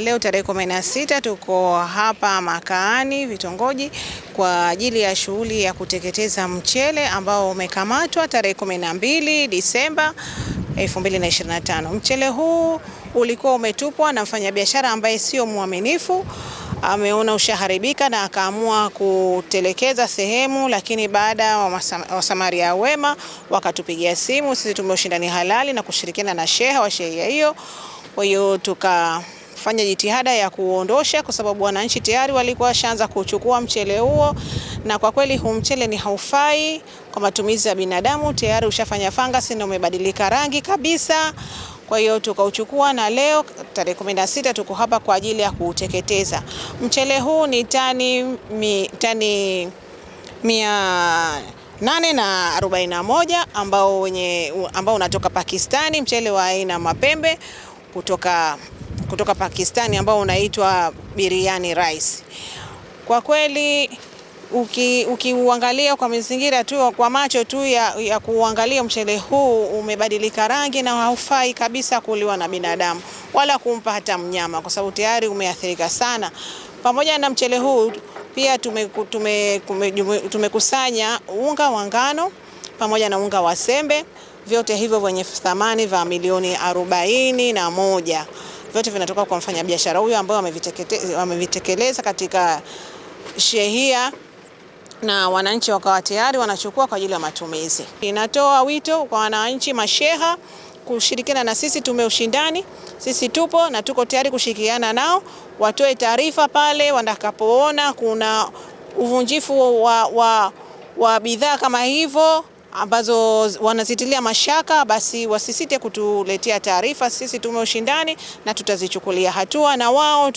Leo tarehe 16 tuko hapa Makaani vitongoji kwa ajili ya shughuli ya kuteketeza mchele ambao umekamatwa tarehe 12 Disemba 2025. Mchele huu ulikuwa umetupwa na mfanyabiashara ambaye sio mwaminifu, ameona ushaharibika na akaamua kutelekeza sehemu, lakini baada ya wasamaria wema wakatupigia simu sisi, tume ushindani halali na kushirikiana na sheha wa shehia hiyo, kwa hiyo tukafanya jitihada ya kuondosha, kwa sababu wananchi tayari walikuwa washaanza kuchukua mchele huo, na kwa kweli huu mchele ni haufai kwa matumizi ya binadamu, tayari ushafanya fangasi na umebadilika rangi kabisa. Kwa hiyo tukauchukua na leo tarehe 16 tuko hapa kwa ajili ya kuuteketeza. Mchele huu ni tani 841 ambao unatoka Pakistani, mchele wa aina mapembe kutoka Pakistani ambao unaitwa biriani rice. Kwa kweli ukiuangalia kwa mazingira tu kwa macho tu ya kuangalia mchele huu umebadilika rangi na haufai kabisa kuliwa na binadamu wala kumpa hata mnyama, kwa sababu tayari umeathirika sana. Pamoja na mchele huu pia tumekusanya unga wa ngano pamoja na unga wa sembe, vyote hivyo vyenye thamani vya milioni 41, vyote vinatoka kwa mfanyabiashara huyo ambaye amevitekeleza katika shehia na wananchi wakawa tayari wanachukua kwa ajili ya matumizi. Inatoa wito kwa wananchi masheha kushirikiana na sisi tume ushindani, sisi tupo na tuko tayari kushirikiana nao, watoe taarifa pale watakapoona kuna uvunjifu wa bidhaa kama hivyo ambazo wanazitilia mashaka, basi wasisite kutuletea taarifa. Sisi tume ushindani na tutazichukulia hatua, na wao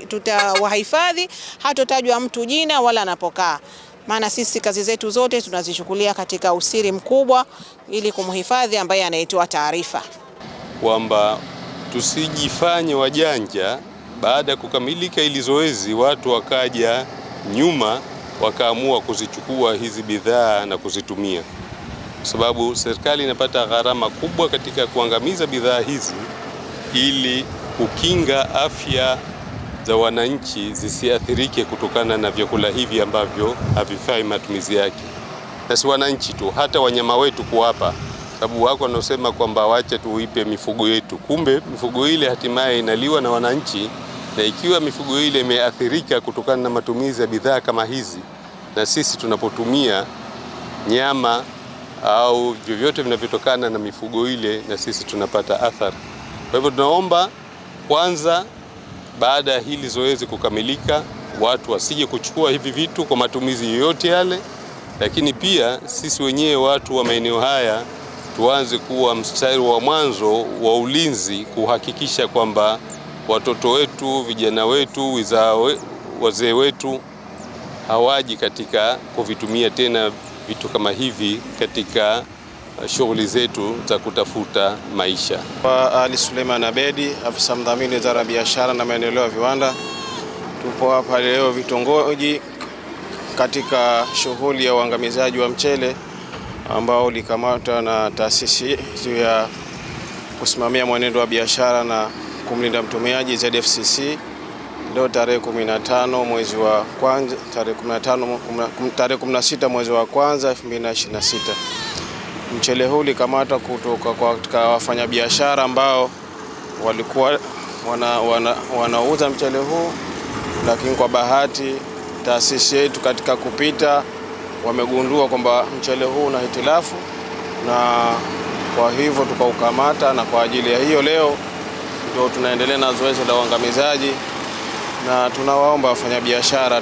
tutawahifadhi, hatotajwa mtu jina wala anapokaa, maana sisi kazi zetu zote tunazichukulia katika usiri mkubwa ili kumhifadhi ambaye anayetoa taarifa, kwamba tusijifanye wajanja. Baada ya kukamilika ili zoezi, watu wakaja nyuma wakaamua kuzichukua hizi bidhaa na kuzitumia, kwa sababu serikali inapata gharama kubwa katika kuangamiza bidhaa hizi ili kukinga afya za wananchi zisiathirike kutokana na vyakula hivi ambavyo havifai matumizi yake, na si wananchi tu, hata wanyama wetu kuwapa, sababu wako wanaosema kwamba wache tuipe mifugo yetu, kumbe mifugo ile hatimaye inaliwa na wananchi, na ikiwa mifugo ile imeathirika kutokana na matumizi ya bidhaa kama hizi, na sisi tunapotumia nyama au vyovyote vinavyotokana na mifugo ile, na sisi tunapata athari. Kwa hivyo tunaomba kwanza, baada ya hili zoezi kukamilika, watu wasije kuchukua hivi vitu kwa matumizi yoyote yale, lakini pia sisi wenyewe watu wa maeneo haya tuanze kuwa mstari wa mwanzo wa ulinzi kuhakikisha kwamba watoto wetu, vijana wetu, wazee wetu hawaji katika kuvitumia tena vitu kama hivi katika shughuli zetu za kutafuta maisha. Ali Suleiman Abedi, afisa mdhamini Wizara ya Biashara na Maendeleo ya Viwanda. Tupo hapa leo vitongoji katika shughuli ya uangamizaji wa mchele ambao ulikamatwa na taasisi ya kusimamia mwenendo wa biashara na kumlinda mtumiaji ZFCC leo tarehe 15 mwezi wa kwanza, tarehe 15, tarehe 16 mwezi wa kwanza 2026. Mchele huu ulikamatwa kutoka kwa wafanyabiashara ambao walikuwa wanauza mchele huu, lakini kwa bahati taasisi yetu katika kupita wamegundua kwamba mchele huu una hitilafu, na kwa hivyo tukaukamata, na kwa ajili ya hiyo leo ndio tunaendelea na zoezi la uangamizaji, na tunawaomba wafanyabiashara